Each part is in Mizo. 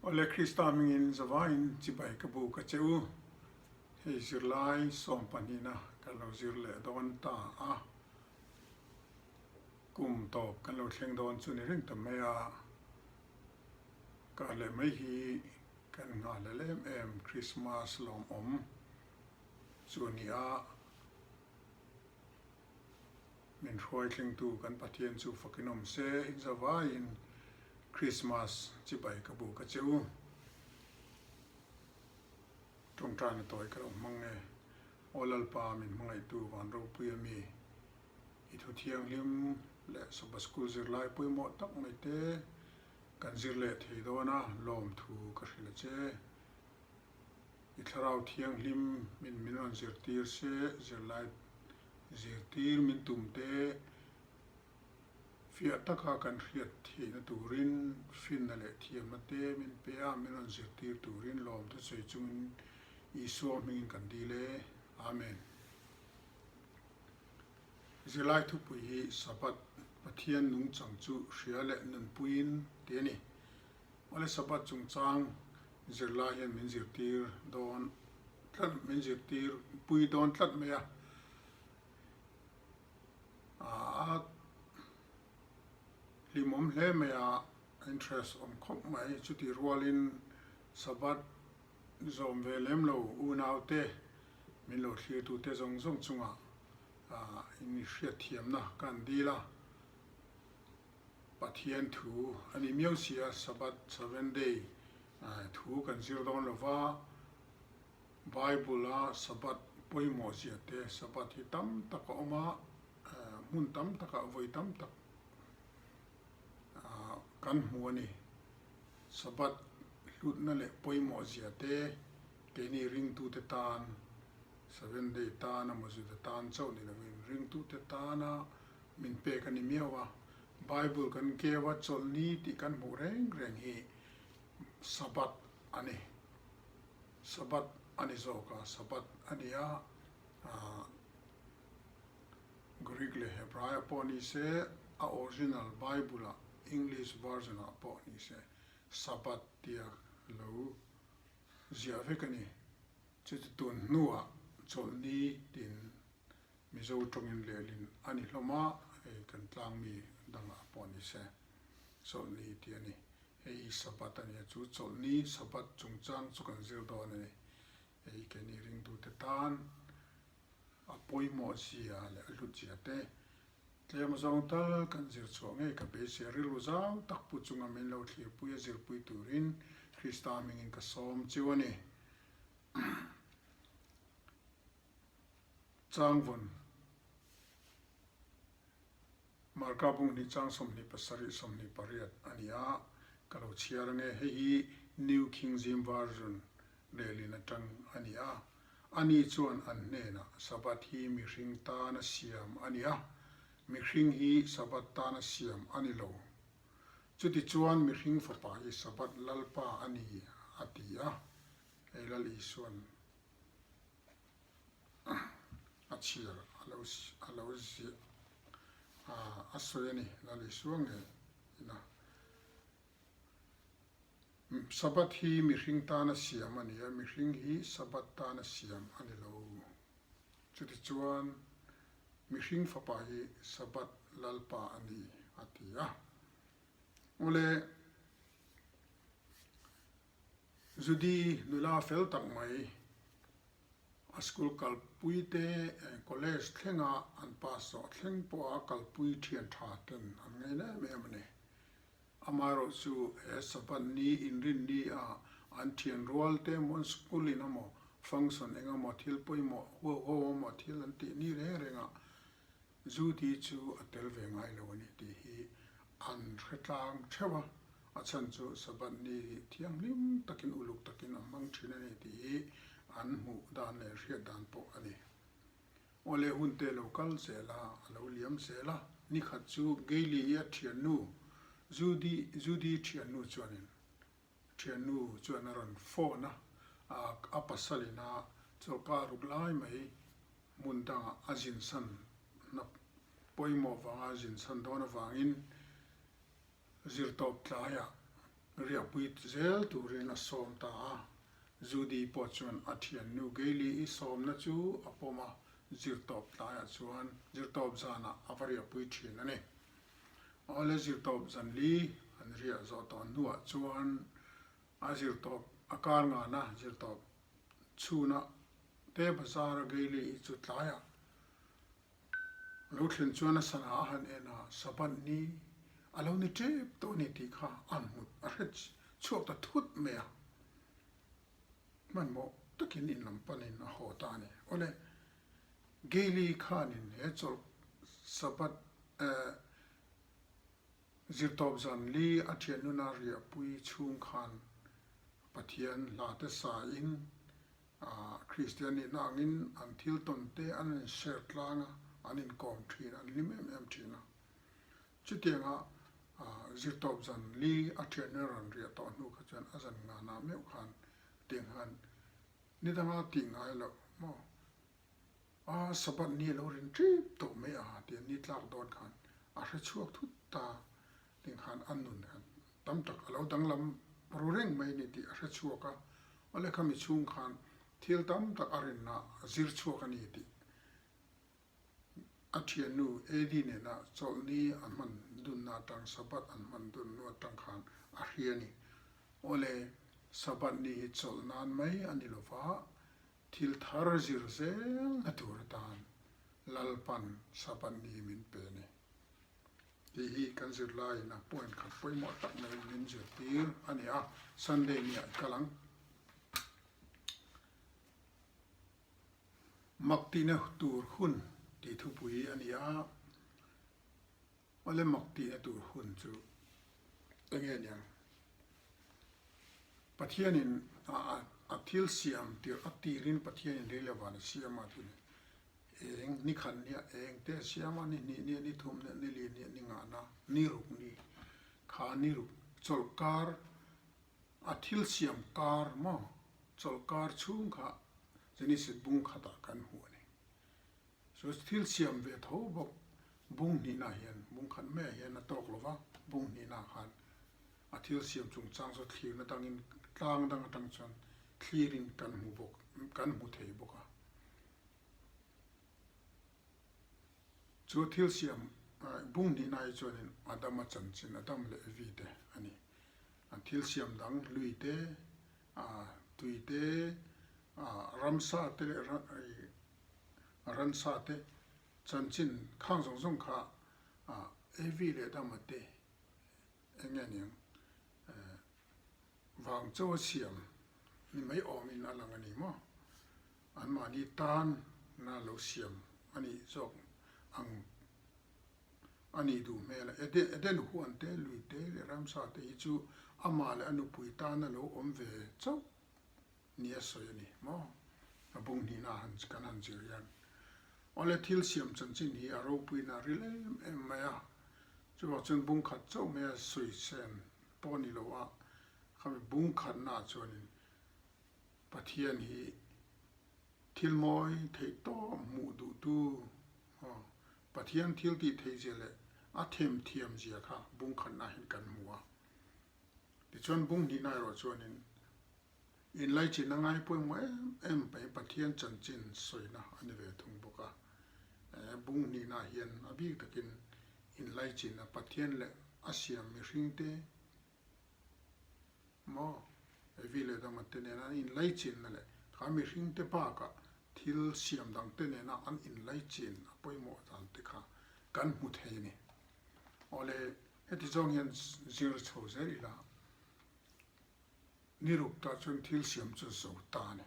Awle Krista hmingin zavaiin chibai ka buk a che u. Hei zirlai sawm pahnihna kan lo zir leh dawn ta a. Kum tawp kan lo thleng dawn chu ni reng ta mai a. Kar leh mai hi kan nghah lel em em Krismas lawmawm chu a ni a. Min hruai thlengtu kan Pathian chu fakin awm se, in zavaiin Krismas chibai ka buk a che u. Tawngtaina tawi ka lo hmang e. Aw Lalpa min hmangaihtu van ropui a mi, i thu thianghlim leh Sabbath School zirlai pawimawh tak mai te kan zir leh thei dawn a, lawmthu ka hrilh a che. I thlarau thianghlim min min rawn zirtir se, zirlai zirtir min tum te fiah taka kan hriat theihna turin finna leh thiamna te min pe a, min rawn zirtir turin lawmte sawi chungin Isua hmingin kan dil e. Amen. Zirlai thupui hi Sabbath, Pathian nungchang chu hria leh nunpuiin tih a ni. Awle Sabbath chungchang zirlai hian min zirtir dawn tlat, min zirtir pui dawn tlat mai a. A hlimawm hle mai a, interest awm khawp mai. Chutih rualin Sabbath zawm ve lem lo unaute min lo thlirtute zawng zawng chungah inhriatthiamna ka han dil a. Pathian thu a ni miau si a, Sabbath, seven day, thu kan zir dawn lo va, Bible a Sabbath pawimawh zia te, Sabbath hi tam tak a awm a, hmun tam takah vawi tam tak kan hmu a ni. Sabbath hlutna leh pawimawh zia te keini ringtute tan, seven day tana maw Juda tan chauh ni lovin ringtute tana min pek a ni miau a, Bible kan keu a, chawlhni tih kan hmuh reng reng hi Sabbath a ni. Sabbath a ni zawk a, Sabbath a ni a, Greek leh Hebraia pawh ni se, a original Bible ah English version ah pawh ni se Sabbath tia lo ziah vek a ni. Chuti tun hnuah chawlhni tin Mizo tawngin lehlin a ni hlawm a, hei kan tlangmi dangah pawh ni se chawlhni tih a ni. Hei hi Sabbath a ni a, chu chawlhni Sabbath chungchang chu kan zir dawn a ni. Hei keini ringtute tan a pawimawh zia leh a hlut zia te tlem zawng tal kan zir chhuah ngei ka beisei a, rilru zau tak pu chunga min lo thlirpui a zirpui turin Krista hmingin ka sawm chiu a ni. Changvawn, Marka bunghnih chang 27 28 a ni a, ka lo chhiar ange. Hei hi New King James Version relin atang a ni a. Ani chuan an hnenah, Sabbath hi mihring tana siam a ni a, mihring hi Sabbath tana siam a ni lo. Chutichuan mihring fapa hi Sabbath Lalpa a ni, a ti a. Hei Lal Isuan a chhiar a lo a lo ziah a sawi a ni Lal Isua nge ina Sabbath hi mihring tana siam a ni a mihring hi Sabbath tana siam a ni lo chutichuan mihring fapa hi Sabbath Lalpa a ni a ti a Awle Judy nula fel tak mai, a school kalpui te college thlenga an pass zawh thleng pawha kalpui thian tha ten an ngaina em em a ni. Amaherawh chu he Sabbath ni inrinni a an thian rual te emaw an school in emaw function eng emaw thil pawimawh huau huau emaw thil an tih ni reng rengah Judy chu a tel ve ngai lo a ni tih hi an hre tlang theuh a, a chhan chu Sabbath ni hi thianghlim takin uluk takin a hmang thin a ni tih hi an hmuh dan leh hriat dan pawh a ni. Awle hun te lo kal zel a, a lo liam zel a, nikhat chu Gailey-i a thiannu Judy Judy thiannu chuanin thiannu chuan a rawn phone a, a pasalin a chawlhkar ruk lai mai hmun dangah a zinsan hna pawimawh vanga a zinsan dawn avangin zirtawp tlaiah. Riahpui zel turin a sawm ta a. Judy pawh chuan a thiannu Gaily-i sawmna chu a pawm a, zirtawp tlaiah chuan zirtawp zanah a va riahpui thin a ni. Awle zirtawp zan li an riah zawh tawh hnuah chuan a zirtawp a kar ngana zirtawp chhuna te bazar-a Gaily-i chu tlaiah Lo thlen chuan a sana a han en a, Sabbath ni a lo ni tep tawh a ni tih kha a hmut a hre chhuak ta thut mai a. Hmanhmawh takin in lam panin a haw ta a ni. Awle, Gaily khanin he chawlh Sabbath eh zirtawp zan li a thiannuna riahpui chhung khan Pathian hla te sa in Kristian nihna angin an thil tawn te an in share tlang a, an inkawm thin, an hlim em em thin a. Chutianga zirtawp zan li a thiannu a rawn riah tawh hnu kha chuan a zan ngana meuh khan tiang khan ni danga tih ngai loh maw a Sabbath ni a lo rin tip tawh mai a tia ni tlak dawn khan a hre chhuak thut ta Tiang khan a nun khan tam tak a lo danglam ru reng mai a ni tih a hre chhuak a, awle khami chhung khan thil tam tak a rinna a zir chhuak a ni tih a thiannu Edi nena chawlhni an hman dunna atang Sabbath an hman dunnu atang khan a hria a ni. Awle Sabbath ni hi chawlh nan mai a ni lova, thil thar zir zelna tur atan Lalpan Sabbath ni min pe a ni. Tih hi kan zirlaiin a point khat pawimawh tak mai min zirtir a ni a, Sunday ni ah i kal ang. Mak tihna tur hun tih thupui a ni a, awle mak tihna tur hun chu eng nge niang? Pathianin a thil siam tirh a tirin Pathianin lei leh van a siam a tih ni. Eng ni khat nia eng te a siam a, ni hnih nia, ni thum nia, ni li nia, ni ngahna, ni ruk ni kha ni ruk chawlhkar a thil siam kar maw chawlhkar chhung kha Genesis bung khatah kan hmu a ni. Chu thil siam ve tho bawk bung hnihna hian bung khat maiah hian a tawk lo va, bung hnihna khan a thil siam chungchang chu thlirna dangin tlang dang atang chuan thlirin kan hmu bawk kan hmu thei bawk a. Chu thil siam bung hnihna hi chuanin Adama chanchin, Adam leh Evi te a ni. An thil siam dang lui te, tui te, ramsa te leh ransa te chanchin khang zawng zawng kha Evi leh Adama te eng nge niang vang chaw a siam ni mai awmin a lang a ni maw? Anmahni tan na lo siam a nih zawk ang a nih duh hmel a. Eden huan te, lui te leh ramsa te hi chu amah leh a nupui tana lo awm ve chauh ni a sawi a ni maw? A bung hnihna han kan han zir hian awle thil siam chanchin hi a ropuina a ril em em mai a, chuvang chuan bung khat chauh mai a sawi sen pawh a ni lo a, khami bung khatnaah chuanin Pathian hi thil mawi theih tawp hmuh duhtu aw Pathian thil tih theih zia leh a themthiam zia kha bung khatnaah hian kan hmu a. Tichuan bung hnihna erawh chuanin inlaichinna ngai pawimawh em em mai Pathian chanchin sawina a ni ve thung bawk a. Bung hnihnaah hian a bik takin inlaichinna Pathian leh a siam mihringte Maw? Evi leh Adama te nena an inlaichinna leh kha mihringte bakah thil siam dangte nena an inlaichin a pawimawh dan te kha kan hmu thei a ni. Awle, heti zawng hian zir chho zel ila, ni ruk tah chuan thil siam chu zo ta a ni.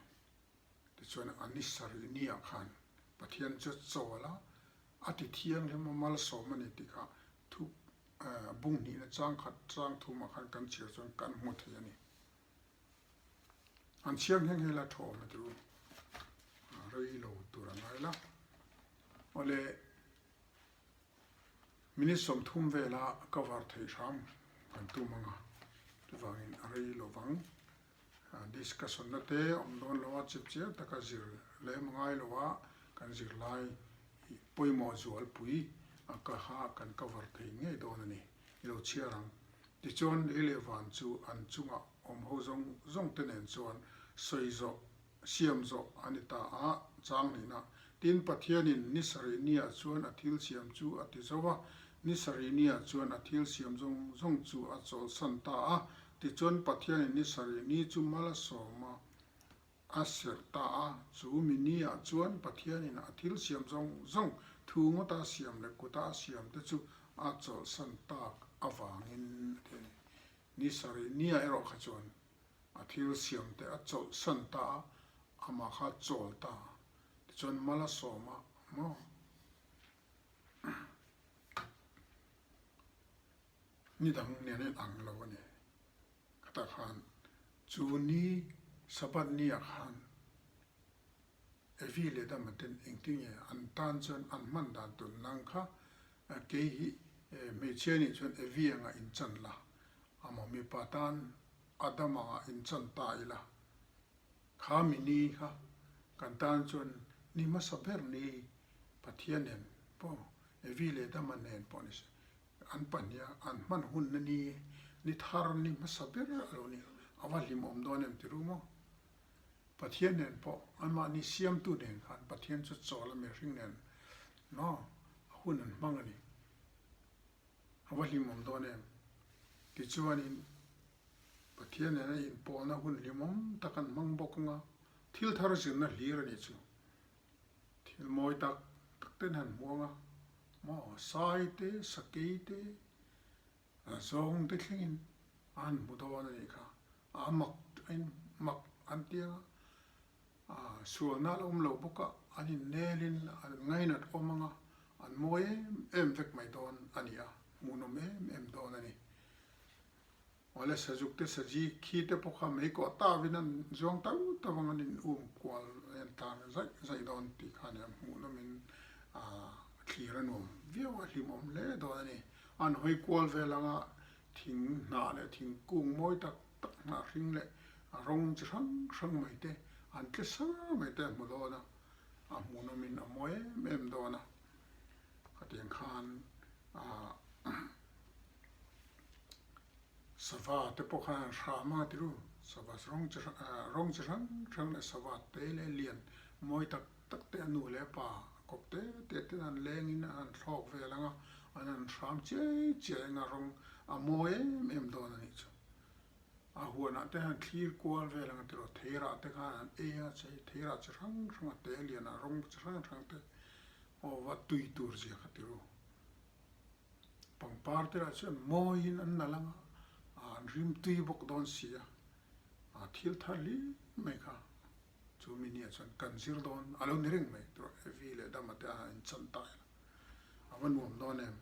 Tichuan a ni sarih niah khan Pathian chu chawl a, a ti thianghlim a malsawm a ni tih kha thu bung hnihna chang khat chang thumah khan kan chhiar chuan kan hmu thei a ni. An chhiar nghe nghe la thawm a ti u. Rei lo tur a ngai la. Awle minute 30 vela cover theih hram kan tum anga chuvangin a rei lovang. Discussion na te awm dawn lo a, chip chiar taka zir lem ngai lo a, kan zirlai pawimawh zualpui a ka kha kan cover thei ngei dawn a ni. I lo chhiar ang. Tichuan, lei leh van chu an chunga awm ho zawng zawng te nen chuan sawi zawh, siam zawh a ni ta a, chang nihna. Tin, Pathianin ni sarih niah chuan a thil siam chu a ti zo a, ni sarih niah chuan a thil siam zawng zawng chu a chawlhsan ta a. Tichuan, Pathianin ni sarih ni chu mal a sawm a, A serh ta a, chu mi niah chuan Pathianin a thil siam zawng zawng thu ngawta siam leh kuta a siam te chu a chawlhsan tak avangin a ti a ni. Ni sarih niah erawh kha chuan a thil siam te a chawlhsan ta a, amah kha a chawl ta a, tichuan mal a sawm a maw? Ni dang nen a inang lo a ni. Khatah khan chu ni Sabbath ni ah khan Evi leh Adama ten engtin nge an tan chuan an hman dan tur nang kha kei hi hmeichhia nih chuan Evi anga in chan la amaw mipa tan Adam anga in chan ta ila kha mi ni kha kan tan chuan ni hmasa ber ni Pathian nen pawh Evi leh Adama nen pawh ni se An pahniha an hman hunna ni, ni thar ni hmasa ber a lo ni. A va hlimawm dawn em ti ru maw? Pathian nen pawh, anmahni siamtu nen khan Pathian chu chawl a mihring nen maw a hun an hmang a ni. A va hlimawm dawn em? Tichuanin Pathian nena inpawlna hun hlimawm tak an hmang bawk anga thil thar zirna hlir a nih chu. Thil mawi tak tak ten han hmuang a, maw sai te, sakei te, zawng te thlengin a han hmu dawn a nih kha. A mak a in mak an ti ang a, sualna a la awm lo bawk a, an innelin an ngainat awm ang a, an mawi em em vek mai dawn a ni a, hmuhnawm em em dawn a ni. Awle sazuk te saji khi te pawh kha mei kawh tavin an zuang tau tau ang an in um kual an tlan zaih zaih dawn tih kha nia hmuh nawmin ah thlir a nuam viau a hlimawm hle dawn a ni. An hawi kual vel anga thing hnah leh thingkung mawi tak tak hnah hring leh rawng chi hrang hrang mai te an tle sar mai te a hmu dawn a, a hmuh nawmin a mawi em em dawn a. Khatiang khan ah. Sava te pawh khan an hram a ti ru, sava rawng chi hrang rawng chi hrang hrang leh sava te leh lian mawi tak tak te a nu leh a pa kawp te te ten an leng in an thlawk vel ang a, an han hram chiai chiai ang a rawng a mawi em em dawn a nih chu. A huanah te han thlir kual vel ang a ti ru, theirah te khan an ei a chei theirah chi hrang hrang a te lian ah rawng chi hrang hrang te aw va tui tur zia kha ti ru. Pangpar te lah chuan mawiin an nalh ang a, an rim tui bawk dawn si a, a thil thar hlim mai kha chu mi nia chuan kan zir dawn a lo ni reng mai tawh Evi leh Dama te a inchan ta ila a va nuam dawn em.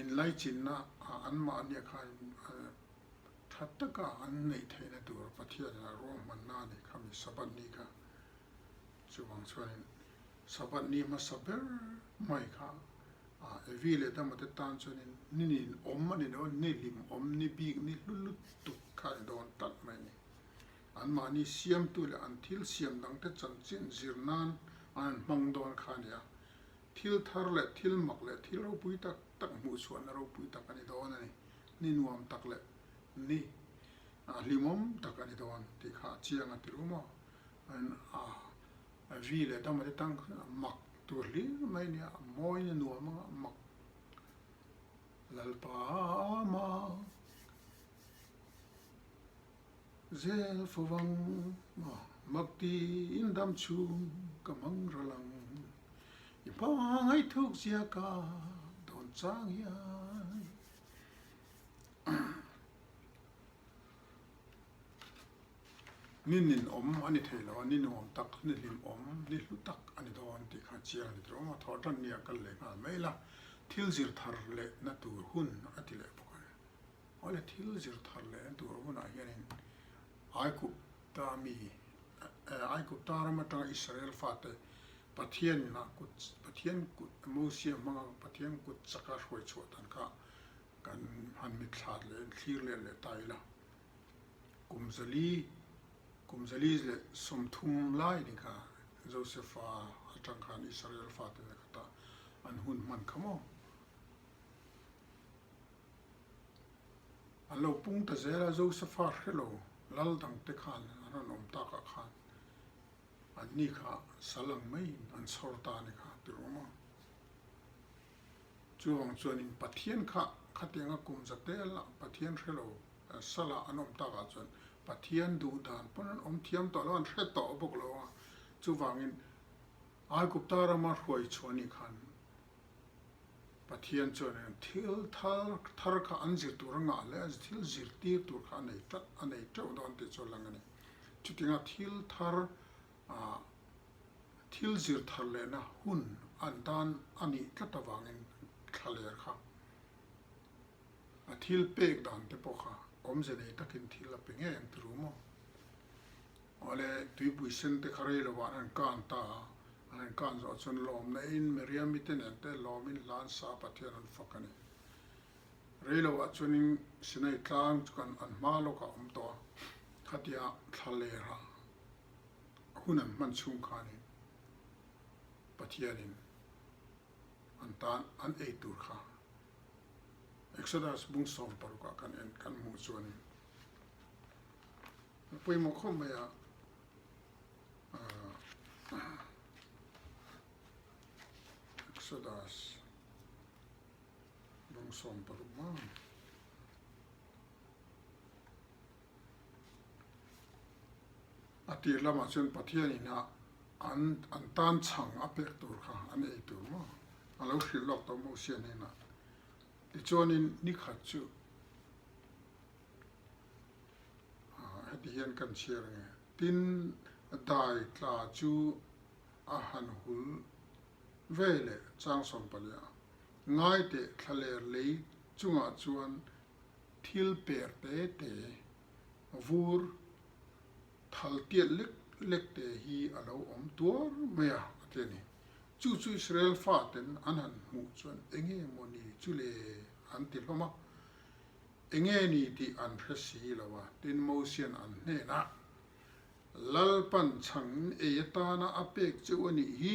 Inlaichinna anmahnia khan tha taka an neih theihna tur Pathianin a ruahmanna a nih kha mi Sabbath ni kha chuvang chuanin Sabbath ni hmasa ber mai kha Evi leh Adama te tan chuanin ni nin awm a ni lo a, ni hlim awm, ni bik, ni hlu lutuk kha a ni dawn tlat mai a ni. Anmahni siamtu leh an thil siam dangte chanchin zir nan an han hmang dawn kha a ni a. Thil thar leh thil mak leh thil ropui tak tak hmuhchhuahna ropui tak a ni dawn a ni. Ni nuam tak leh ni hlimawm tak a ni dawn tih kha a chiang a ti ru maw? A vi leh dam ati tang mak tur hlir mai nia a mawi na nuam anga mak Lalpa mak zel fo vang mak tiin dam chhung ka hmang ral ang i hmangaih thuk zia ka dawn chang hian. Ni nin awm a ni thei lo a, ni nuam tak, ni hlim awm, ni hlu tak a ni dawn tih kha chiang a ni tawh ang a, thawh tan nia kal leh nghal mai la, thil zir thar leh na tur hun a ti leh bawk a ni. Awle thil zir thar leh na tur hunah hianin Aigupta mi, Aigupta ram atanga Israel fate Pathian a kut, Pathian kut, Mosia hmanga Pathian kut chaka hruai chhuah dan kha kan han mitthlat leh thlir leh leh ta ila. Kum zali, kum zali leh 30 lai ni kha Josefa atang khan Israel fate te kha ta an hun hman kha maw? An lo pung ta zel a, Josefa hre lo lal dangte khan an rawn awm takah khan anni kha sal ang maiin an chhawr ta a ni kha ti rawh maw? Chuvang chuanin Pathian kha khatianga kum za tel ah Pathian hre lo sal ah an awm takah chuan Pathian duh dan pawn an awm thiam tawh lo, an hre tawh bawk lo a, chuvangin Aigupta rama hruai chhuah nih khan Pathian chuan eng thil thar thar kha an zir tur a ngah leh a thil zirtir tur kha a nei tlat a nei teuh dawn tih chu a lang a ni. Chutianga thil thar ah thil zir thar lehna hun an tan a nih tlat avangin thlaler kha a thil pek dan te pawh kha awmze nei takin thil a pe ngei ang ti ru maw? Awle, tuipui sen te kha rei lovah an han kan ta a, an han kan zawh chuan lawmna in Miriami te nen te lawmin hlan sa Pathian an fak a ni. Rei lovah chuanin Sinai tlang chu kan an hma lawkah awm tawh a, khatia thla lera hun an hman chhung khanin Pathianin an tan an ei tur kha Exodus bung 16 ah kan en kan hmuh chuanin A pawimawh khawp mai a, Exodus rawng 16 maw. A tir lamah chuan Pathianin a an an tan chhang a pek tur kha an ei tur maw a lo hrilh lawk tawh Mosia hnenah. Tichuanin nikhat chu Heti hian kan chhiar ang e. Tin, dai tla chu a han hul ve leh chang 14. Ngai teh thlaler lei chungah chuan thil per te te, vur thal tiat lek lek te hi a lo awm tuar mai a, a ti a ni. Chu chu Israel faten an han hmuh chuan enge maw ni chu le an ti hlawm a. Enge ni tih an hre si lo a, tin Mosian an hnenah, Lalpan chhang ei atana a pek cheu a nih hi,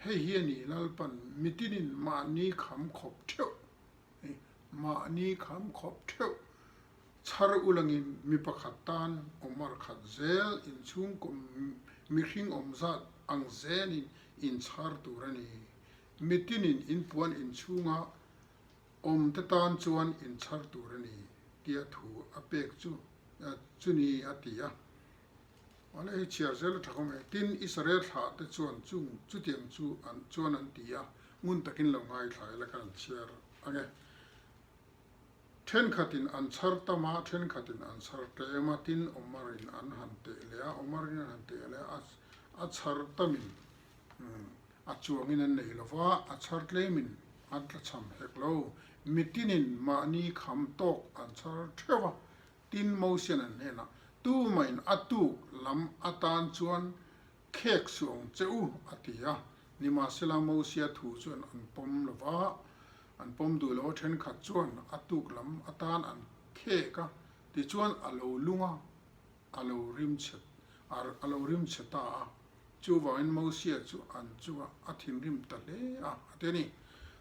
hei hi a ni Lalpan mitinin mahni kham khawp theuh, mahni kham khawp theuh chhar ulangin mi pakhat tan awmar khat zel inchhungkaw mihring awm zat ang zelin inchhar tur a ni. Mitinin inpuan inchhunga Awm te tan chuan inchhar tur a ni tia thu a pek chu chu ni a ti a. Awle hei chhiar zel a tha khawm e. Tin, Israel thlah te chuan chung chutiang chu an chuan an ti a, ngun takin lo ngaithla ila khan an chhiar ang e. Thenkhatin an chhar tam a, thenkhatin an chhar tlem a, tin Omarin an han teh leh a, Omarin an han teh leh a, a chhar tamin A chuangin an nei lo va, a chhar tlemin an tlachham hek lo. Mitinin mahni kham tawk an chhar theuh a, tin Mosian an hnenah, Tumain a tuk lam atan chuan khek suh ang che u, a ti a. Nimahsela Mosia thu chuan an pawm lo va, an pawm duh lo a, thenkhat chuan a tuk lam atan an khek a, tichuan a lo lung a, a lo rimchhe a lo rimchhe ta a. Chuvangin Mosia chu an chungah a thinrim ta hle a, a ti a ni.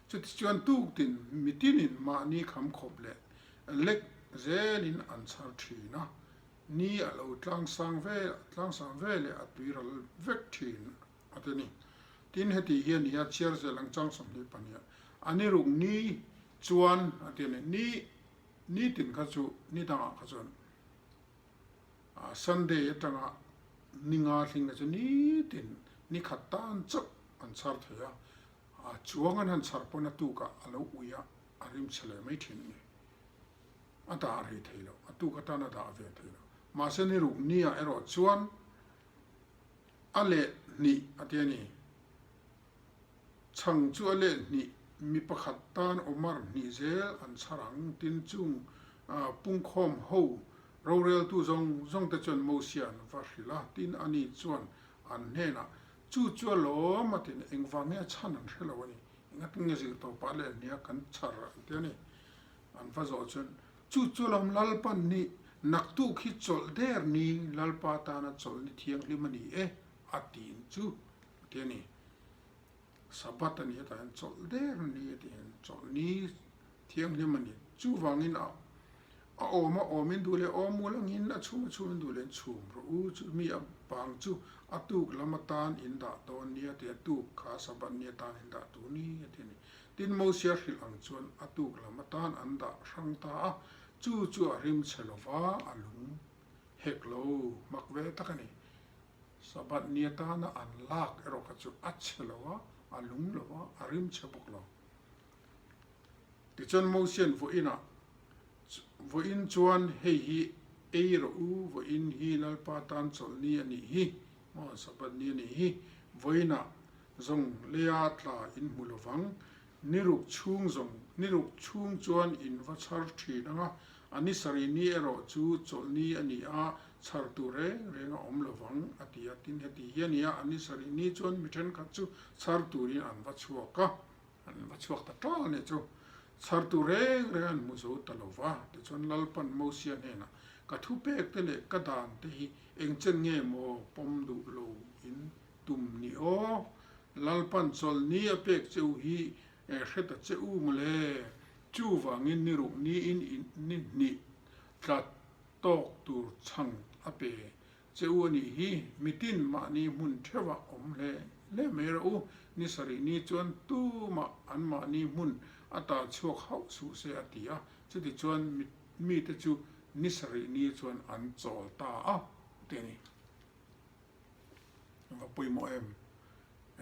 Chutichuan tuktin mitinin mahni kham khawp leh lek zelin an chhar thin a, ni a lo tlangsang ve tlangsang ve leh a tuiral vek thin a ti a ni. Tin, heti hian ni a chhiar zel ang chang 22 a ni ruk ni chuan a ti a ni. Ni nitin kha chu ni dangah kha chuan Sunday atanga ni nga hling na chu nitin ni khat tan chauh an chhar thei a, a chuang an han chhar pawn a tukah a lo ui a, a rim chhe leh mai thin a ni. A dah rei thei lo, a tuk atan a dah ve thei lo. Mahse ni ruk ni ah erawh chuan a leh hnih a ti a ni. Chhang chu a leh hnih, mi pakhat tan Omar hnih zel an chhar ang, tin chung pungkhawm ho roreltu zawng zawng te chuan Mosia an va hrilh a, tin ani chuan an hnenah, Chu chu a lawm a tin, engvang nge a chhan an hre lo a ni, engatin nge zirtawpah leh hnia kan chhar an ti a ni. An va zawh chuan, Chu chu lawm Lalpan ni, naktuk hi chawlh der ni, Lalpa tana chawlh ni thianghlim a ni e, a tin chu a ti a ni. Sabbath a ni hetah hian chawlh der ni a ti hian chawlh ni thianghlim a ni. Chuvangin a. A awm a awm in duh leh awm mul angin a chhum a chhum in duh leh in chhum rawh u. Chu mi a bang chu a tuk lam atan in dah dawn nia tih a tuk kha Sabbath ni atan in dah tur ni a ti a ni. Tin Mosia hrilh ang chuan a tuk lam atan an dah hrang ta a, chu chu a rim chhe lova a lung hek lo hmak ve tak a ni. Sabbath ni atana an lak erawh kha chu a chhe lo a, a lung lo a, a rim chhe bawk lo. Tichuan Mosia'n vawiinah, Vawiin chuan hei hi ei rawh u, vawiin hi Lalpa tan chawlhni a nih hi, maw Sabbath ni a nih hi, vawiinah zawng leia tla in hmu lo vang, ni ruk chhung zawng, ni ruk chhung chuan in va chhar thin ang a, a ni sarih ni erawh chu chawlhni a ni a, chhar tur reng reng a awm lo vang, a ti a. Tin, heti hi a ni a, a ni sarih ni chuan mi thenkhat chu chhar turin an va chhuak a. An va chhuak ta ṭal a nih chu. Chhartu reng reng an hmu zo ta lo va. Tichuan Lalpan Mosia hnenah, Ka thupek te leh ka dan te hi eng chen nge maw pawm duh lo in tum ni aw? Lalpan chawlhni a pek che u hi hre ta che u mawle. Chuvangin ni ruk niin ni hnih tla tawk tur chhang a pe Che u a nih hi, mitin mahni hmun theuhah awm hle hle mai rawh u, ni sarih ni chuan tumah an mahni hmun a ta chhuak hauh suh se a ti a, chuti chuan mite chu ni sarih ni chuan an chawl ta a ti a ni. Va pawimawh em?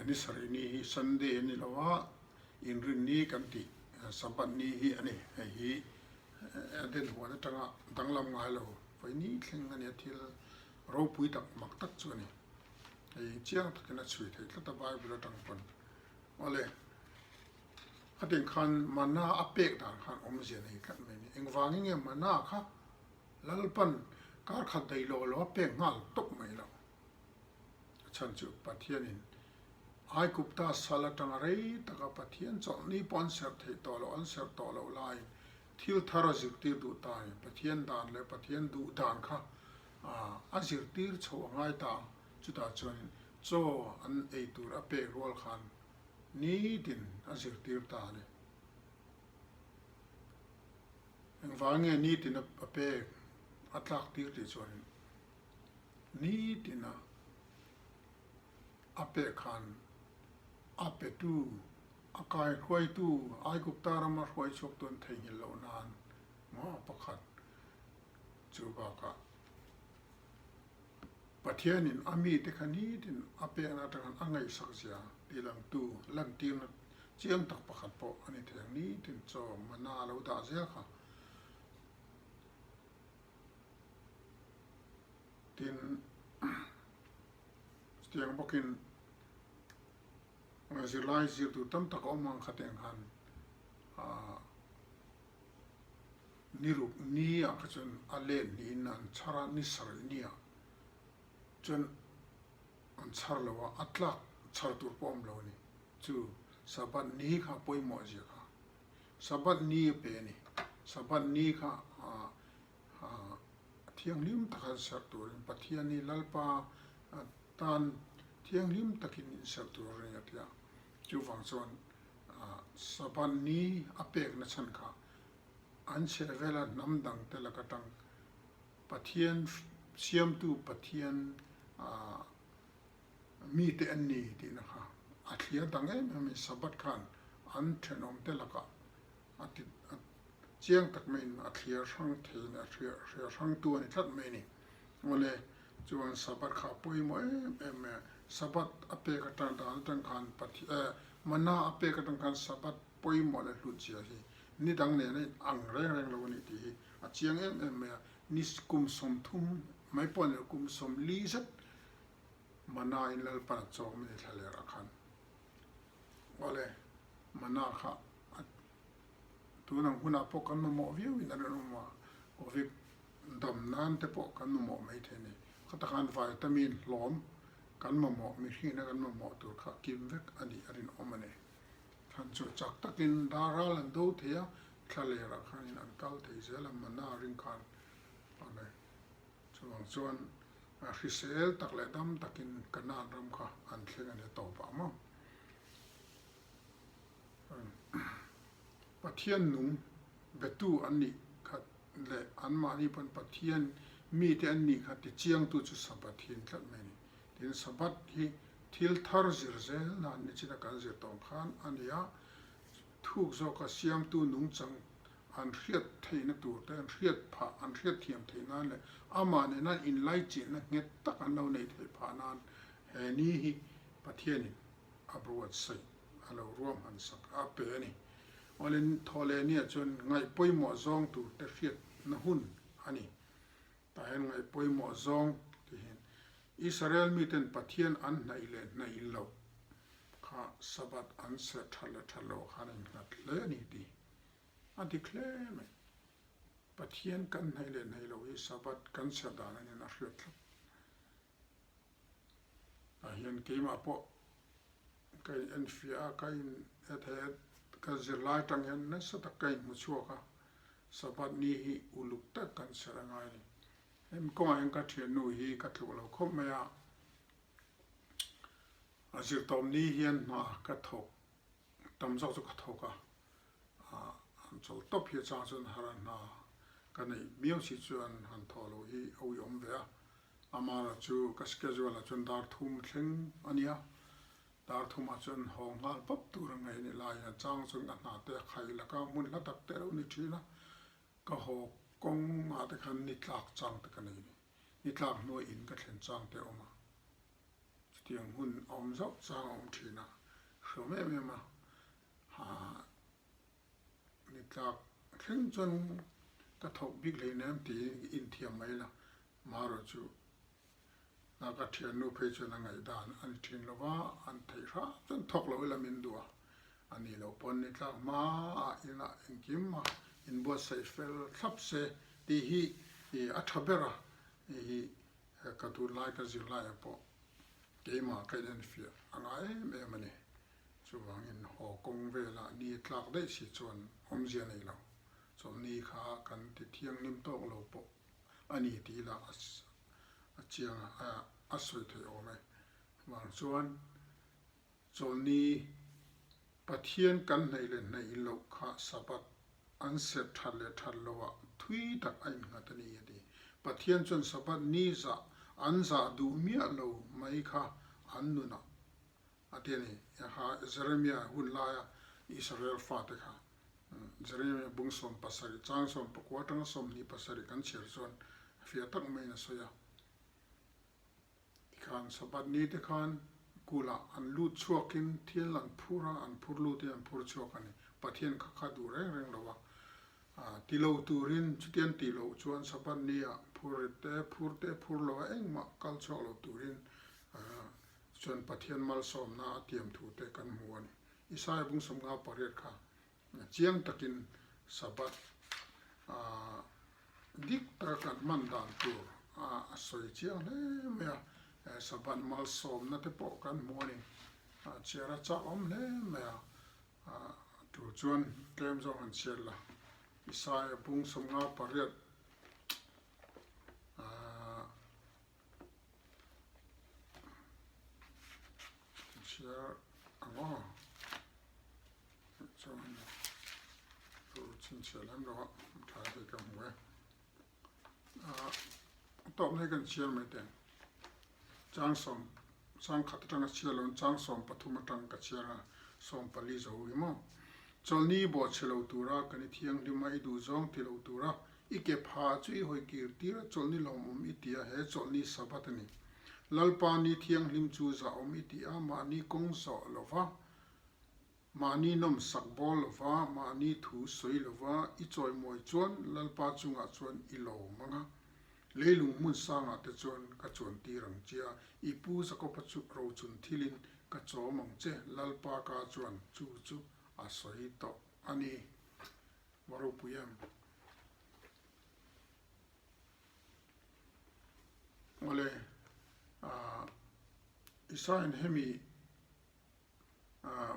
Ni sarih ni hi Sunday a ni lo a, inrinni kan tih Sabbath ni hi a ni. Hei hi a den huan atanga danglam ngai lo. Vaini thleng a nia thil ropui tak mak tak chu a ni. Hei chiang takin a chhui theih tlat a Bible atang pawn. Awle, khatin khan mana a pek dan khan awmzia nei tlat mai a ni. Engvangin nge mana kha Lalpan kar khat daih lo lo a pek nghal tawp mai lo. A chhan chu Pathianin Aigupta sal atanga rei taka Pathian chawlhni pawh an serh theih tawh loh an serh tawh loh laiin Thil thar a zirtir duh ta i Pathian dan leh Pathian duh dan kha a zirtir chho a ngai ta ang. Chutah chuanin chaw an ei tur a pek rual khan nitin a zirtir ta a ni. Engvang nge nitin a pek a tlak tir tih chuanin nitin a a pek khan a petu A kai hruaitu Aigupta rama hruai chhuak tuan theihnghilh loh nan maw pakhat chu bakah Pathianin a mite kha nitin a pekna atang khan a ngaihsak zia tilangtu lantirna chiang tak pakhat pawh a ni thei ang. Nitin chaw mana a lo dah zel kha. Tin, chutiang bawkin. Zirlai zir tur tam tak a awm ang kha teng khan ni ruk ni ah kha chuan a len niin an chhar a, ni sarih ni ah chuan an chhar lo a, a tlak chhar tur pawh a awm lo a ni. Chu Sabbath ni kha pawimawh zia kha Sabbath ni a pe a ni. Sabbath ni kha thianghlim taka serh turin Pathian hi Lalpa tan thianghlim takin inserh tur a ring a ti a. Chuvang chuan Sabbath ni a pekna chhan kha an chhehvela hnam dangte lak atang Pathian siamtu Pathian mite an ni tihna kha a thliar dang em em in Sabbath khan an thenawmte lakah a ti chiang tak maiin a thliar hrang thei a thliar hrangtu a ni tlat mai a ni. Awle, chuan Sabbath kha a pawimawh em em mai a, Sabbath a pek atang dan atang khan Pathian eh mana a pek atang khan Sabbath pawimawh leh hlut zia hi ni dang nen a in ang reng reng lo a ni tih hi a chiang em em mai a, ni kum 30 mai pawh a ni lo kum 40 zet mana in Lalpan a chawk mai a ni thlaler ah khan. Awle, mana kha a tun ang hunah pawh kan mamawh viau in a rinawm a, Covid Dam nan te pawh kan mamawh mai thei a ni. Khata khan vitamin hlawm kan mamawh, mihringa kan mamawh tur kha kim vek a nih a rinawm a ni. Thlan chu chak takin dar ral an do thei a, thla lerah khanin an kal thei zel a, mana ring khan a ni. Chuvang chuan hrisel tak leh dam takin Kanaan ram kha an thleng a ni tawpah maw. Pathian nung betu an nih kha. leh anmahni pawn Pathian mite an nih kha tichiangtu chu Sabbath hi an tlat mai a ni. Tin, Sabbath hi thil thar zir zel nan nichina kan zir tawh ang khan a ni a, thuk zawka siamtu nungchang an hriat theihna tur te, an hriat phah, an hriat thiam theih nan leh amah nena inlaichinna nghet tak an lo neih theih phah nan he ni hi Pathianin a buatsaih a lo ruahman sak a pe a ni. Awlin thawhleh nia chuan ngaih pawimawh zawng tur te hriatna hun a ni. Tah hian ngaih pawimawh zawng ti hian Israel miten Pathian an hnaih leh hnaih loh kha Sabbath an serh that leh that loh khan a innghat hle a ni tih a dik hle mai. Pathian kan hnaih leh hnaih loh hi Sabbath kan serh dan a nin a hriat tlat. Tah hian keimah pawh ka in enfiah a, ka in he ka zirlai atang hian nasa tak ka inhmu chhuak a, Sabbath ni hi uluk tak kan serh a ngai a ni. Hemi kawngah hian ka thiannu hi ka tluk lo khawp mai a, a zirtawm ni hian hna ka thawk tam zawk chu ka thawk a, an chawl tawp hi a chang chuan har a hna ka neih miau si chuan han thawh loh hi a uiawm ve a, Amara chu ka schedule ah chuan dar thum thleng a nia, dar thumah chuan haw nghal pawp tur a ngaih a nih laiin a chang chuan ka hna te a khai laka hmun hla tak te a lo ni thin a, ka haw kawngah te khan ni tlak chang te ka nei a ni, ni tlak hnuai in ka thlen chang te a awm a, chutiang hun a awm zauh chang a awm thin a, hriawm em em a, haa. Ni tlak thleng chuan ka thawk bik hleinem tiin inthiam mai la, marawh chu a ka thiannu phei chuan a ngaihdan a ni thin lo va, an theih hram chuan thawk lo ila min duh a, a nih loh pawn ni tlak hmaah inah engkim a inbuatsaih fel thlap se tih hi a tha ber a, hei hi ka tunlai ka zirlaiah pawh keimah ka inenfiah a ngai em em a ni. Chuvangin haw kawng velah ni tlak daih si chuan awmzia nei lo. Chawlhni kha kan ti thianghlim tawk lo pawh a ni tih lah a chiang a, a sawi theih awm e. Vang chuan chawlhni Pathian kan hnaih leh hnaih loh kha Sabbath an serh that leh that loah thui tak a innghat a ni a ti. Pathian chuan Sabbath ni zah an zah duh miah lo mai kha an nunah A ti a ni. Kha Jeremia hun laia Israel fate kha Jeremia bung 17 chang 19 atanga 27 kan chhiar chuan fiah tak maiin a sawi a. Tikhan Sabbath ni te khan kulah an lut chhuakin thil an phur a, an phur lutin an phur chhuak a ni. Pathian kha kha duh reng reng lo a. Ti lo turin chutiang tih loh chuan Sabbath ni ah phur rit te, phur te phur lo a engmah kal chhuak lo turin Chuan Pathian malsawmna a tiam thu te kan hmu a ni. Isaia bung 58 kha chiang takin Sabbath dik taka kan hman dan tur a sawi chiang hle mai a. Sabbath malsawmna te pawh kan hmu a ni. Chhiar a chak awm hle mai a. Tur chuan tlem zawng han chhiar la. Isaia bung 58 Chhiar ang aw chuan thu chhinchhiah lem lo a tha hi ka hmu e a tawp mai kan chhiar mai teh chang sawm chang khat atanga chhiar lo chang 13 atang ka chhiar a 14 zo hi maw chawlhni bawhchhe lo tura kan i thianghlim a i duh zawng ti lo tura I ke pha chu i hawi kir tir a, chawlhni lawmawm i ti a, he chawlhni Sabbath a ni. Lalpa ni thianghlim chu zahawm i ti a, mahni kawng zawh lo va, mahni nawmsak bawl lo va, mahni thu sawi lo va, i chawimawi chuan Lalpa chungah chuan i lawm ang a. Leilung hmun sangah te chuan ka chuan tir ang che a, i pu Jakoba chu rochun thilin ka chawm ang che, Lalpa ka chuan chu chu a sawi tawh a ni. Va ropui em. Awle, Isaiah hemi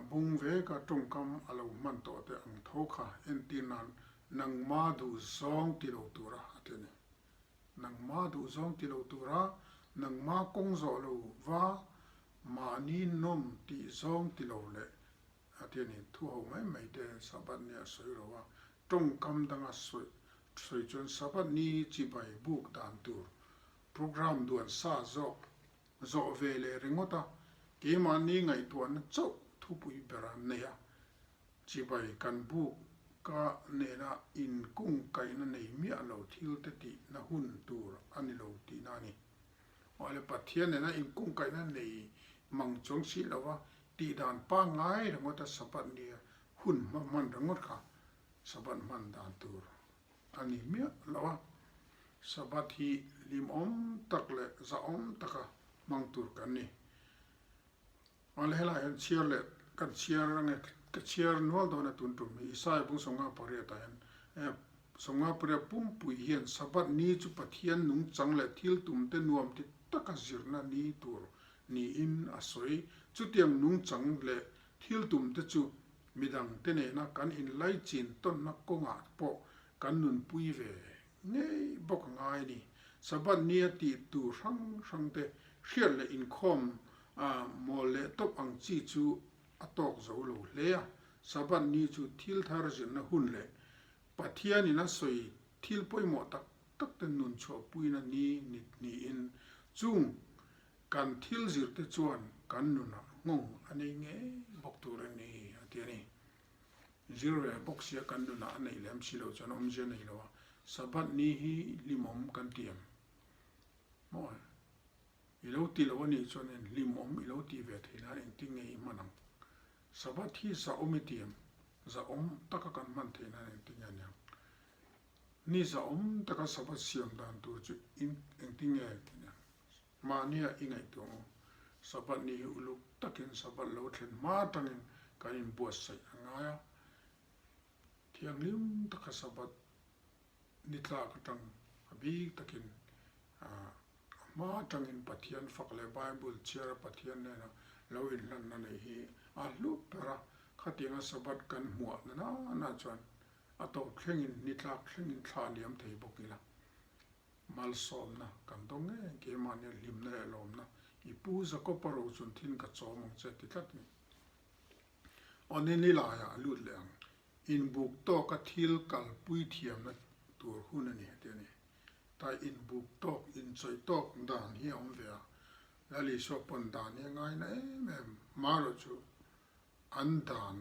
bung veka tawngkam a lo hman tawh te ang tho kha entir nan nangma duh zawng ti lo tura a ti a ni. Nangma duh zawng ti lo tura nangma kawng zawh lo va mahni nawm tih zawng ti lo leh A ti a ni, thu ho mai mai te Sabbath nia sawi lo a, tawngkam danga sawi. sawi chuan Sabbath ni hi chibai buk dan tur programme duan sa zawk zawh ve leh ringawt a, keimahni ngaihtuahna chauh thupui ber a nei a, chibai kan buk ka nena inkungkaihna nei miah lo thil te tihna hun tur a ni lo tihna a ni. Awle Pathian nena inkungkaihna nei mang chuang si lova tihdan pangngai ringawt a Sabbath nia hun hma hman ringawt kha Sabbath hman dan tur a ni miah lo a. Sabbath hi hlimawm tak leh zahawm taka hmang tur kan ni. Awle helaiah hian chhiar leh kan chhiar ange ka chhiar nual dawn a tun tum hi Isaiah bung 58 ah hian 58 pumpui hian Sabbath ni chu Pathian nungchang leh thil tum te nuam ti taka zirna ni tur niin a sawi. Chutiang nungchang leh thil tum te chu midangte nena kan inlaichin tawnna kawngah pawh kan nunpui ve ngei bawk a ngai a ni. Sabbath nia tih tur hrang hrang te hriat leh inkhawm mawl leh tawp ang chi chu a tawk zo lo hle a. Sabbath ni chu thil thar zirna hun leh Pathianin a sawi thil pawimawh tak tak te nun chhuahpuina ni niin chung kan thil zir te chuan kan nunah nghawng a nei ngei bawk tur a ni a ti a ni. Zir ve bawk sia kan nunah a neih lem si lo chuan awmzia nei lo a, Sabbath ni hi hlimawm kan ti em? Maw? I lo ti lo a nih chuan in hlimawm i lo ti ve thei nan engtin nge i hman ang? Sabbath hi zahawm i ti em? Zahawm taka kan hman thei nan engtin nge aniang? Ni zahawm taka Sabbath siam dan tur chu in engtin nge aniang? Mahnia i ngaihtuah ang u. Sabbath ni hi uluk takin Sabbath lo thlen hma atangin kan inbuatsaih a ngai a. Thianghlim taka Sabbath ni tlak atang a bik takin a hma atangin Pathian fak leh Bible chhiara Pathian nena lo inhlanna neih hi a hlu ber a. Khatianga Sabbath kan hmuah na nana chuan a tawp thlengin ni tlak thlengin thla liam thei bawk ila. Malsawmna kan dawng ngei ang, keimahnia hlimna leh lawmna i pu Jakob-a rochun thin ka chawm ang che ti tlat a ni. Aw ni ni laiah a lut leh ang, inbuk tawka thil kalpui thiamna tur hun a ni ti a ni. Tai inbuk tawk, inchawih tawk dan hi a awm ve a, Lal Isua pawn dan hi a ngaina em em, marawh chu an dan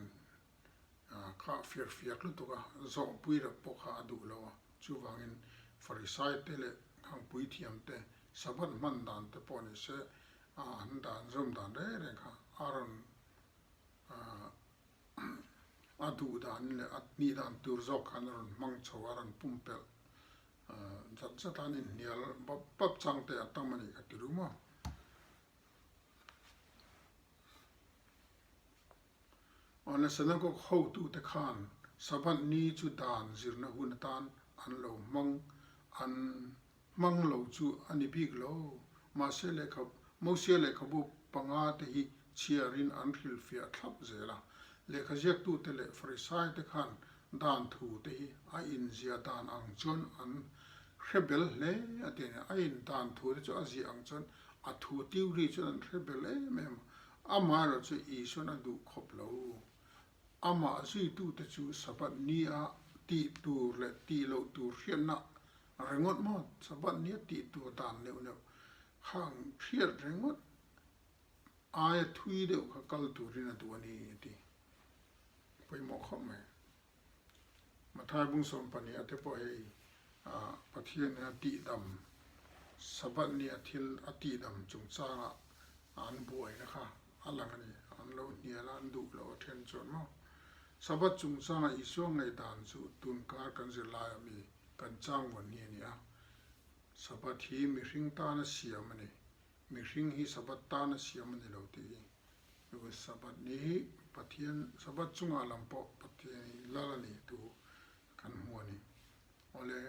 kha a fiak fiak lutuk a, zawhpui rep pawh kha a duh lo a. Chuvangin Farisai te leh Hangpui thiam te Sabbath hman dan te pawh ni se an dan zawm dan reng reng kha a rawn a duh dan leh a nih dan tur zawk khan a rawn hmang chho a, a rawn pumpelh zat zat a, an inhnial bap bap chang te a tam a nih ka ti rum a. Awle Synagogue hotute khan Sabbath ni chu dan zirna hun atan an lo hmang an hmang lo chu a ni bik lo. Mahse lehkha Mosia lehkhabu panga te hi chhiarin an hrilhfiah thlap zel a. Lehkha ziaktute leh Farisaite khan Dan thu te hi a inziah dan ang chuan an hre bel hle a ti a ni. A in dan thu te chu a ziah ang chuan a thu theory chuan an hre bel em em a. Amaherawh chu Isuan a duh khawp lo. Amah zuitute chu Sabbath nia tih tur leh tih loh tur hriatna ringawt maw? Sabbath nia tih tur dan neuh neuh khang hriat ringawt aia thui deuh kha kal turin a duh a ni a ti. Pawimawh khawp mai. Mathai bung 12 a te pawh hei Pathian in a tihdam Sabbath ni a thil a tihdam chungchangah an buaina kha a lang a ni. An lo hnial a, an duh loh a then chuan maw. Sabbath chungchanga Isua ngaihdan chu tunkar kan zirlai a mi kan chang vawn hi a ni a. Sabbath hi mihring tana siam a ni. Mihring hi Sabbath tana siam a ni lo tih hi Chu Sabbath ni hi Pathian Sabbath chungah lam pawh Pathian hi lal a ni tu kan hmu a ni. Awle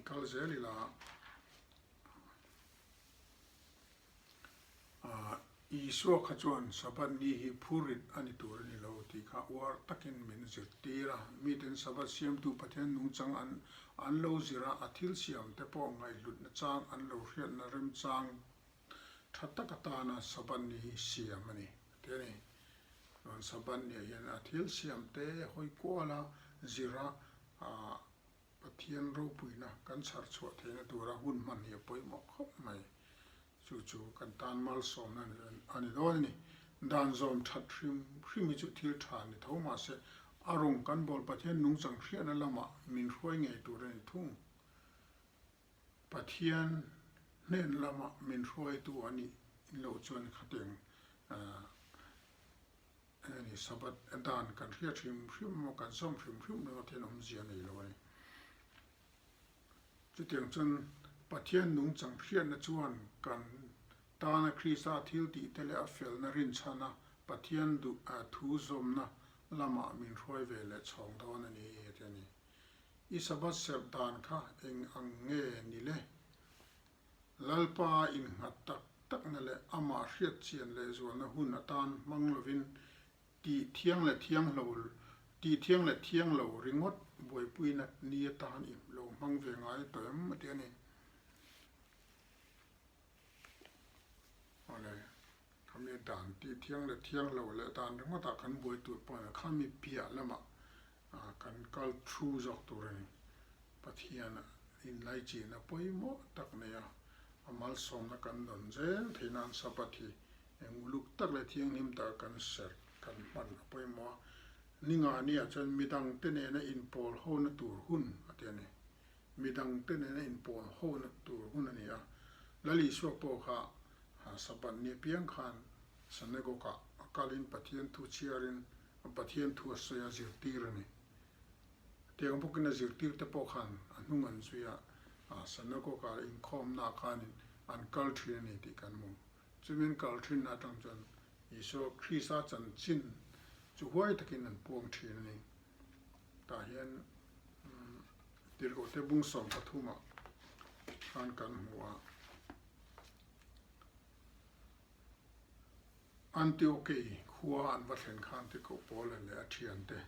kal zel ila Isua kha chuan Sabbath ni hi phurrit a ni tur a ni lo tih kha uar takin min zirtir a. Miten Sabbath siamtu Pathian nungchang an an lo zir a, a thil siam te pawh ngaihhlutna chang an lo hriatna remchang Tha tak atana Sabbath ni hi siam a ni ti a ni. Chuan Sabbath niah hian a thil siam te hawi kuala zira. Pathian ropuina kan chhar chhuah theihna tura hun hman hi a pawimawh khawp mai. Chu chu kan tan malsawmna a ni dawn a ni. Dan zawm that hrim hrim hi chu thil tha ni tho mahse a rawng kan bawl Pathian nungchang hriatna lamah min hruai ngei tur a ni thung. Pathian hnen lama min hruaitu a nih loh chuan khatiang Heng Sabbath dan kan hriat hrim hrim emaw kan zawm hrim hrim ringawt hian awmzia nei lo a ni. Chutiang chuan Pathian nungchang hriatna chuan kan tana Krista thil tih te leh a felna rinchhana Pathian duh thu zawmna lamah min hruai ve leh chhawng dawn a ni a ti a ni. I Sabbath serh dan kha eng ang nge ni le? Lalpa innghat tak takna leh amah hriat chian leh zualna hun atan hmang lovin tih thiang leh thiang lo tih thiang leh thiang lo ringawt buaipuina ni atan i lo hmang ve ngai tawh em a ti a ni. Awle, khami dan tih thiang leh thiang lo leh dan ringawtah kan buai tur pawh a ni, khami piah lamah kan kal thu zawk tur a ni. Pathian inlaichin a pawimawh tak nei a, a malsawmna kan dawn zel theih nan Sabbath hi eng uluk tak leh thianghlim taka kan serh kan hman a pawimawh a. Ni nga nia chuan midangte nena inpawl hona tur hun a ti a ni. Midangte nena inpawl hona tur hun a ni a. Lal Isua pawh kha Sabbath ni apiang khan synagogue-ah a kalin Pathian thu chhiarin Pathian thu a sawi a zirtir a ni. Tiang bawkin a zirtir te pawh khan a hnung an zui a, synagogue-ah inkhawmnaah khanin an kal thin a ni tih kan hmu. Chumi an kal thinna atang chuan Isua Krista chanchin chu huai takin an puang thin a ni. Tah hian Tirhkohte bung 13 ah khan kan hmu a. Antiokei khua an va thlen khan Tikoh Paula leh a thiante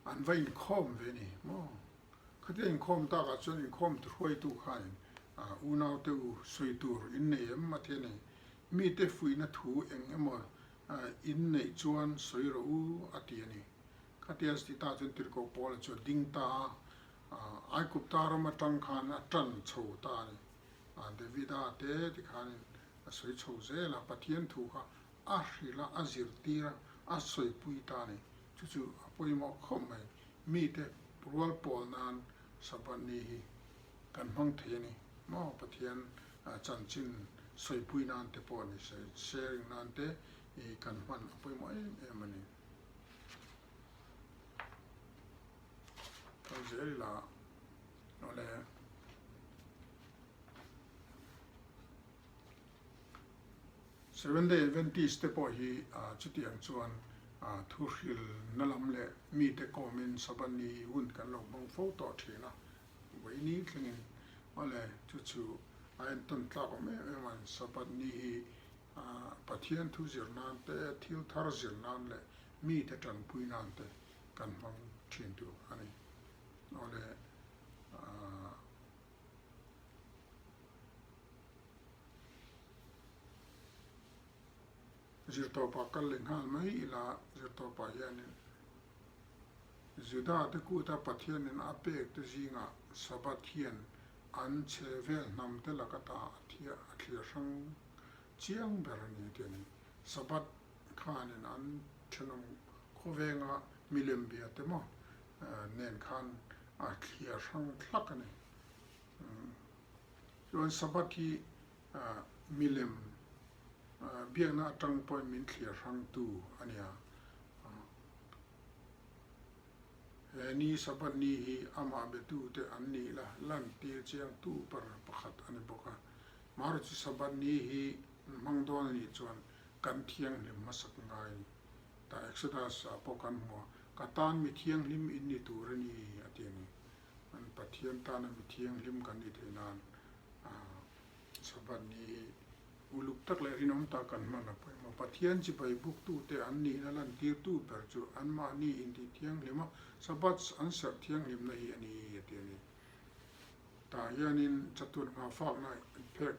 an va inkhawm ve ni maw? Khatia inkhawm takah chuan inkhawm hruaitu khanin unaute u sawi tur in nei em a ti a ni. Mite fuihna thu eng emaw in neih chuan sawi rawh u a ti a ni. Khatia ti ta chuan Tirhkoh Paula chu a ding ta a, Aikupta ram atang khan a tan chho ta a ni. Davida te tikhanin a sawi chho zel a, Pathian thu kha a hrilh a, a zirtir a, a sawipui ta a ni. Chu chu a pawimawh khawp mai. Mite rual pawl nan Sabbath ni hi kan hmang thei a ni maw? Pathian chanchin sawipui nan te pawh a ni, sharing nan te kan hman a pawimawh em em a ni. Kal zel ila awle. Seventh Day Adventist te pawh hi chutiang chuan thuhrilna lam leh mite kawmin Sabbath ni hun kan lo hmang fo tawh thin a, vawiini thlengin awle chu chu a entawn tlak awm em em a, Sabbath ni hi Pathian thu zir nan te, thil thar zir nan leh mite tanpui nan te kan hmang thin tur a ni. Awle. Zirtawpah kal leh nghal mai ila zirtawpah hianin Juda te kuta Pathianin a pek te zingah Sabbath hian an chhe vel hnam te laka ta a thlir hrang chiang ber a ni tih a ni. Sabbath khanin an thenawm khawvenga milem bia te maw nen khan a thlir hrang thlak a ni. Chuan Sabbath hi milem biakna atang pawhin min thlir hrangtu a nia. He ni Sabbath ni hi amah betute an nih la lantir chiangtu ber pakhat a ni bawk a. Marawh chu Sabbath ni hi hmang dawn a nih chuan kan thianghlim hmasak ngai a ni. Tah Exodus ah pawh kan hmu a, Ka tan mi thianghlim in ni tur a ni a ti a ni. An Pathian tana mi thianghlim kan ni theih nan Sabbath ni hi uluk tak leh rinawm tak kan hman a pawimawh. Pathian chibai buktute an nihna lantirtu ber chu anmahni intih thianghlim a, Sabbath an serh thianghlimna hi a ni a ti a ni. Tah hianin chatuan nghahfakna phek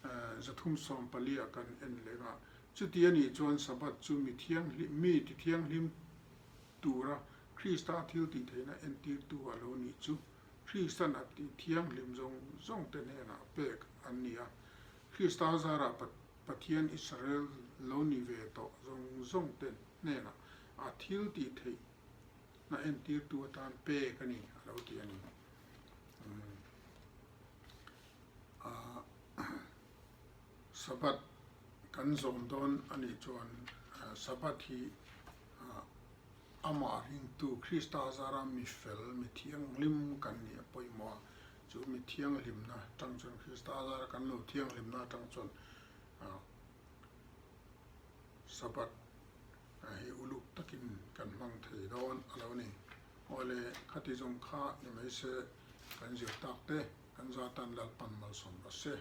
314 ah kan en leh a, chuti a nih chuan Sabbath chu mi thianghlim mi tithianghlim tura. Krista thil tih theihna entirtu a lo nih chu Kristan a tih thianghlim zawng zawng te hnenah pek an ni a. Krista zarah Pathian Israel lo ni ve tawh zawng zawng te hnenah a thil tih theihna entirtu atan pek a ni a lo ti a ni. Sabbath kan zawm dawn a nih chuan Sabbath hi amah ringtu Krista zara mi fel, mi thianghlim kan nih a pawimawh a, chu mi thianghlimna atang chuan Krista zara kan lo thianghlimna atang chuan Sabbath hi uluk takin kan hmang thei dawn a lo ni. Awle khati zawng kha ni mai se kan zir tak te kan zatan Lalpan malsawm rawh se.